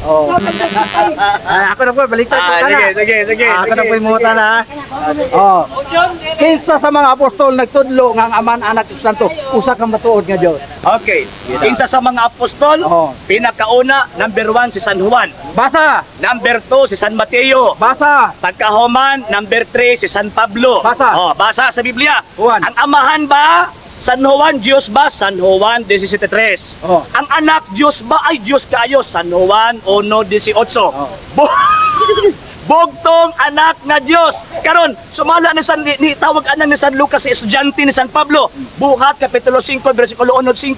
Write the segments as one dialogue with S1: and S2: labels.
S1: Oh. Ay, ako na po, baliktad ko
S2: Ah,
S1: ka na.
S2: sige, sige, sige.
S1: Ah, ako na
S2: sige,
S1: po yung muta na. Oh. Kinsa sa mga apostol nagtudlo nga ang Aman, Anak, ug Santo, usa ka matuod nga Dios?
S2: Okay. Kinsa sa mga apostol,
S1: Oo.
S2: pinakauna, number 1 si San Juan.
S1: Basa,
S2: Number 2 si San Mateo.
S1: basa.
S2: Pagkahuman, number 3 si San Pablo.
S1: Basa.
S2: Oh, basa sa Biblia.
S1: Juan.
S2: Ang amahan ba? San Juan, Diyos ba? San Juan 17.3.
S1: Oh.
S2: Ang anak, Diyos ba? Ay, Diyos kaayo. San Juan 1.18.
S1: Oh.
S2: Bugtong anak nga Diyos. Karon, sumala ni San ni, tawag anak ni San Lucas sa estudyante ni San Pablo. Buhat kapitulo 5 bersikulo 1 5,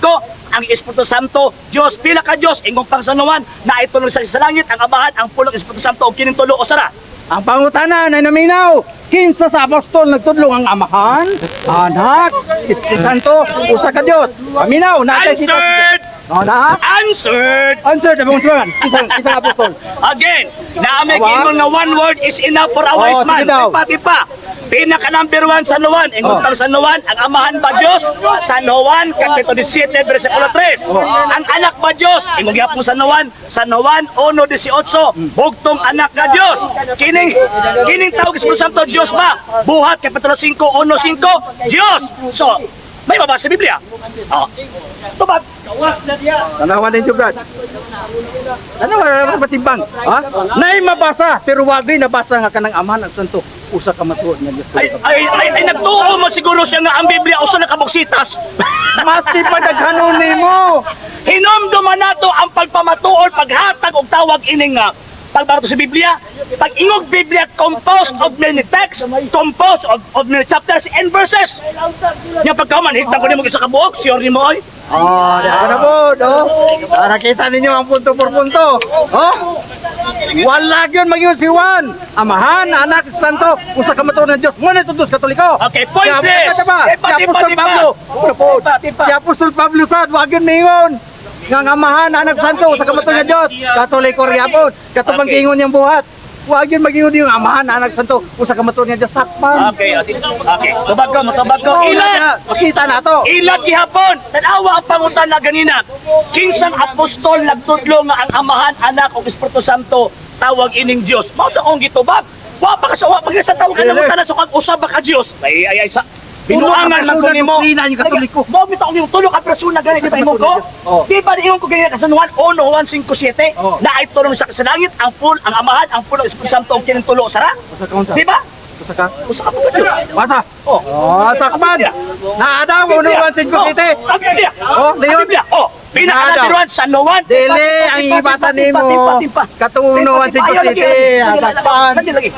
S2: ang Espiritu Santo, Diyos pila ka Diyos ingong pang San Juan na itulong sa langit ang Amahan, ang pulong Espiritu Santo ug kining tulo usara.
S1: Ang pangutana na naminaw, kinsa sa apostol nagtudlo ang Amahan, Anak, Espiritu Santo, usa ka Dios? Paminaw, na
S2: Answered!
S1: Oh, na?
S2: Answered!
S1: Answered, abong suman. Isang apostol.
S2: Again, naamig
S1: Awa.
S2: ingon nga one word is enough for a
S1: Oh,
S2: wise man.
S1: sige daw.
S2: Tipa, tipa. Pinaka number 1 San Juan, ingon
S1: Oh.
S2: pang San Juan, ang amahan ba Diyos? San Juan, Kapitulo 17, versikulo 3.
S1: Oh.
S2: Ang anak ba Diyos? Ingon gyapon San Juan, San Juan 1:18, bugtong anak nga Diyos. Kining kining tawag Espiritu Santo Diyos ba? Buhat Kapitulo 5, 1:5, Diyos. So, may mabasa sa Biblia. Oh. Tubag.
S1: Tanawan ninyo, Brad. Tanawan na matimbang. Ha? Nay mabasa, pero wagi nabasa nga kanang Amahan at Santo, usa ka matuod nga Dios.
S2: Ay, ay, ay, ay, nagtuo mo siguro siya nga ang Biblia usa na kabuksitas.
S1: Maski pa daghanon nimo.
S2: Hinomduman nato ang pagpamatuod, paghatag og tawag ining nga pagbarato sa Biblia. Pag ingog Biblia composed of many texts, composed of many chapters and verses. Nya pagkaman hitang ko nimo isa ka buok, sure nimo oy.
S1: Oh, di ako na po, no? Ah, nakita ninyo ang punto por punto. Oh? Wala gyud magyud si Juan. Amahan, Anak, Santo, usa ka matuod nga Dios. Mo na Diyos Katoliko.
S2: Okay, point
S1: Si
S2: is,
S1: Diba,
S2: tipa,
S1: si
S2: tipa,
S1: Apostol
S2: tipa.
S1: Pablo. Ano po?
S2: Tipa, tipa.
S1: Si Apostol Pablo sad wa gyud mingon nga ang Amahan, Anak, Santo, usa ka matuod nga Dios. Katoliko ra gyapon. Katong
S2: Okay.
S1: okay. niyang buhat. Wa gyud magingon yung Amahan, Anak, Santo, usa ka matuod nga Dios. Sakpan.
S2: Okay, okay. Okay, tubag ko, matubag ko.
S1: Oh,
S2: Ilan?
S1: Makita na to.
S2: Ilag gihapon. Tanawa ang pangutan na ganina. Kinsang apostol nagtudlo nga ang Amahan, Anak ug Espiritu Santo tawag ining Dios. Mao to akong gitubag. Wa pa ka sa wa pa ka sa tawag
S1: Dili.
S2: ang tanan sa kag usab ba ka Dios. Ay ay ay sa
S1: Tulo ka
S2: binuangan man ko
S1: persona,
S2: nimo.
S1: doktrina yung Katoliko.
S2: Mao bitaw akong tulo ka persona gani di ba ingon ko?
S1: Oh.
S2: Di ba ingon ko ganina ka San Juan 1:157
S1: Oh.
S2: na ay tulong sa langit ang pul ang Amahan, ang pulong Espiritu Santo ug kining tulo sara.
S1: Usa ka unsa?
S2: Di ba?
S1: Usa ka?
S2: Usa ka pa Dios.
S1: Basa.
S2: Oh.
S1: Oh, sakpan. Naada mo no 157.
S2: Ang Biblia.
S1: Oh,
S2: Ang
S1: Leon.
S2: Biblia. Oh, pinaka
S1: Naadaw.
S2: number 1 San Juan.
S1: Dili ang ibasa nimo. Katuno 157. Ah, sakpan.
S2: Lagi, lagi.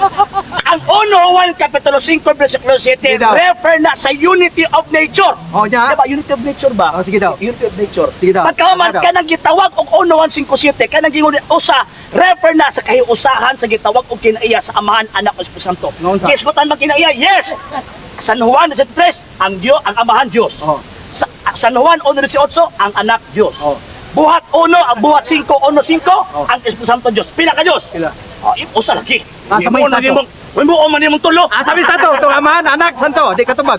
S2: Ang 1 Kapitulo 5 versikulo 7
S1: Sige daw.
S2: refer na sa unity of nature.
S1: Oh, nya.
S2: Diba, unity of nature ba?
S1: Oh, sige daw.
S2: Unity of nature.
S1: Sige daw.
S2: Pagkaman
S1: Sige daw.
S2: kanang gitawag og 1:157 kanang gingon usa refer na sa kahiusahan sa gitawag og kinaiya sa Amahan, Anak ug Espiritu Santo.
S1: Ngaon sa?
S2: Kisgutan man kinaiya? Yes. San Juan 13, ang Dios, ang Amahan Dios.
S1: Oh.
S2: Sa, San Juan 1:18, ang Anak Dios.
S1: Oh.
S2: Buhat 1, ang buhat 5, 1:5,
S1: Oh.
S2: ang Espiritu Santo Dios. Pila ka Dios?
S1: Pila?
S2: Oh, usa lagi.
S1: Ah, sa may
S2: Mo na
S1: santo.
S2: nimong, mo man nimong tulo.
S1: Ah, sabi sa to, itong Amahan, Anak, Santo, di katubag.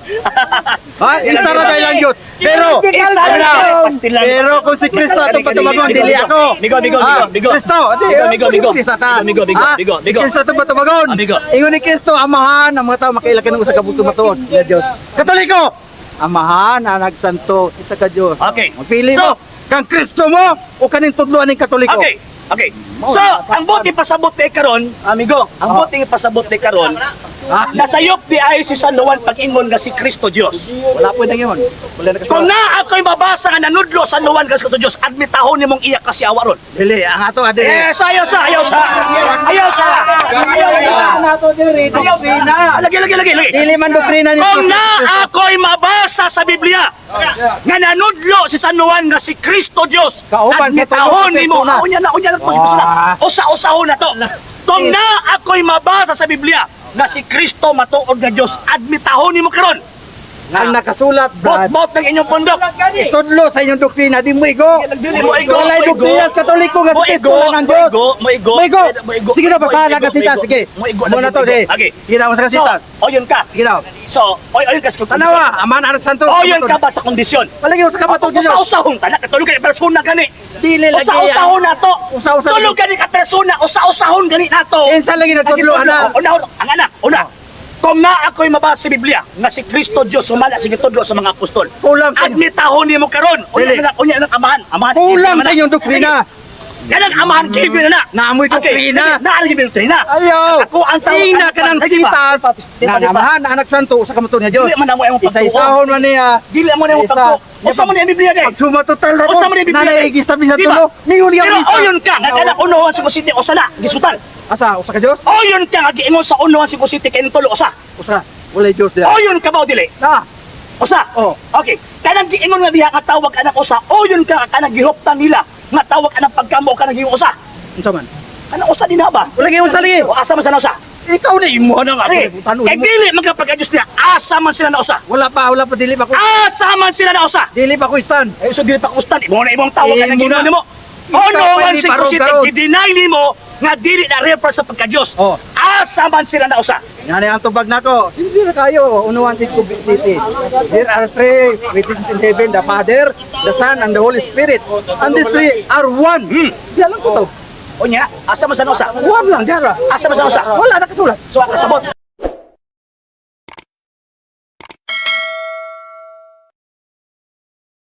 S1: Ha? Isa ra dahil ang Diyos. Pero,
S2: Isa
S1: Wala.
S2: lang. Pastilan.
S1: Pero kung si Kristo atong patubagon, dili ako.
S2: Migo, migo,
S1: Ah,
S2: migo, migo.
S1: Kristo, di,
S2: Migo, migo, migo.
S1: di satan.
S2: Migo, migo,
S1: Ah,
S2: migo,
S1: si
S2: migo.
S1: Kristo atong patubagon.
S2: Ah, migo.
S1: Ingon ni Kristo, Amahan, ang mga tao makaila kanang usa ka bugtong matuod nga Diyos. Katoliko, Amahan, Anak, Santo, isa ka Diyos.
S2: Okay.
S1: Magpili
S2: So-
S1: mo, kang Kristo mo o kaning tudloan ning Katoliko.
S2: Okay. Okay.
S1: Mao
S2: So,
S1: na,
S2: ang buti pasabot ni karon, amigo, ang
S1: Oh.
S2: buti pasabot ni karon,
S1: Ah,
S2: nasayop di ay si San Juan pag-ingon nga si Kristo Dios.
S1: wala po nang yun. Wala na
S2: Kung na ako'y mabasa nga nanudlo San Juan nga si Kristo Dios, admitahon nimong iya kasi awa ron.
S1: Dili, ang ato adili.
S2: Eh, sayaw sa, ayaw sa. Ayaw sa. Ayaw sa.
S1: Ang ato diri
S2: Ayaw sa.
S1: doktrina.
S2: Lagi, lagi, lagi, lagi.
S1: Dili man doktrina ni
S2: Kung na ako'y mabasa sa Biblia nga nanudlo si San Juan nga si Kristo Dios,
S1: Kauban sa
S2: admitahon
S1: tulo ka
S2: nimo.
S1: persona.
S2: Unya na, unya na po si persona.
S1: Ah.
S2: Usa-usahon na to. Kung na ako'y mabasa sa Biblia nga si Kristo matuod nga Dios, admitahon nimo karon.
S1: Ang nakasulat, Brad.
S2: Bot-bot ng inyong pundok.
S1: Itudlo sa inyong doktrina, di mo igo.
S2: Dili mo igo.
S1: Walay
S2: mo igo.
S1: doktrina sa Katoliko nga si
S2: Mo
S1: Kristo
S2: igo,
S1: lang ang
S2: mo
S1: Diyos.
S2: igo, mo igo.
S1: Mo igo.
S2: Mo igo.
S1: Sige na, basahan
S2: Mo
S1: na
S2: igo,
S1: kasita.
S2: mo igo.
S1: Sige.
S2: Mo igo.
S1: Muna to, sige.
S2: Okay.
S1: Sige na, basta
S2: So,
S1: kasita.
S2: o yun ka.
S1: Sige daw.
S2: So, oy oy kas
S1: Tanawa, Amahan, Anak, Santo.
S2: Oyon ka ba sa kondisyon?
S1: Palagi usa ka matuod Dios.
S2: Usa-usahon ta na katulog kay persona gani.
S1: Dili lagi.
S2: Usa-usahon nato.
S1: Usa-usa.
S2: Tulog gani ka persona, usa-usahon gani nato.
S1: Kinsa lagi nagtudlo ana?
S2: Una, una, ang anak, una. Kung na ako'y mabasa sa Biblia nga si Kristo Dios sumala sa gitudlo sa mga apostol.
S1: Kulang sa inyo.
S2: Admitahon nimo karon. Unya
S1: Dili.
S2: na unya na amahan, amahan.
S1: Kulang
S2: Kevin
S1: sa
S2: na.
S1: inyong doktrina.
S2: Kanang amahan Kevin na na.
S1: Naamoy
S2: Okay,
S1: doktrina.
S2: sige, naa lagi doktrina.
S1: Ayaw.
S2: Ako ang tawag.
S1: Ina ka ng
S2: Sige ba?
S1: sitas.
S2: Di ba,
S1: Nga
S2: di ba?
S1: Amahan, Anak, Santo, usa ka matuod nga Dios.
S2: Dili man na mo imong pagtuo.
S1: Isa-isahon man niya.
S2: Dili mo na imong
S1: Isa.
S2: pagtuo. Usa man ni ang Biblia day.
S1: Pag sumatotal ra
S2: Usa man ni Biblia.
S1: Nanay gistabi sa
S2: Di ba?
S1: tulo. Mingon niya
S2: Pero
S1: misa.
S2: oyon ka nga kanang unohan sa City usa na gisutan.
S1: Asa usa ka Dios?
S2: Oyon ka nga giingon sa unohan sa City kay tulo usa.
S1: Usa. Walay Dios diha.
S2: Oyon ka ba o dili?
S1: Na.
S2: Usa.
S1: Oh.
S2: Okay. Kanang giingon nga diha nga tawag anak usa, oyon ka nga kanang gihuptan nila nga tawag anak pagkamo kanang giingon usa.
S1: Unsa man?
S2: Kanang usa din na ba?
S1: Wala gyud unsa lagi.
S2: O asa man sa usa?
S1: Ikaw na imo na nga.
S2: Okay.
S1: Tanong
S2: Kay
S1: mo.
S2: dili man ka pagka-Diyos niya, asa man sila na usa.
S1: Wala pa dili pa ko.
S2: Asa man sila na usa.
S1: Dili pa ko stand.
S2: Eh, so dili pa kustan, imo na imong tawag
S1: Imo
S2: kanang giingon
S1: na.
S2: nimo.
S1: Ikaw
S2: Ono
S1: pa
S2: man
S1: ni
S2: si
S1: parong
S2: City,
S1: karon.
S2: gideny nimo nga dili na refer sa pagka-Diyos.
S1: Oh.
S2: Asa man sila na usa.
S1: Nga ang tubag nako. Simple na kayo. Unuhan sa City. There are three witnesses in heaven, the Father, the Son, and the Holy Spirit. And these three are one. Di alam ko to.
S2: Unya, asa man sa usa?
S1: One lang, dara.
S2: Asa man sa usa?
S1: Wala nakasulat.
S2: So, kasabot.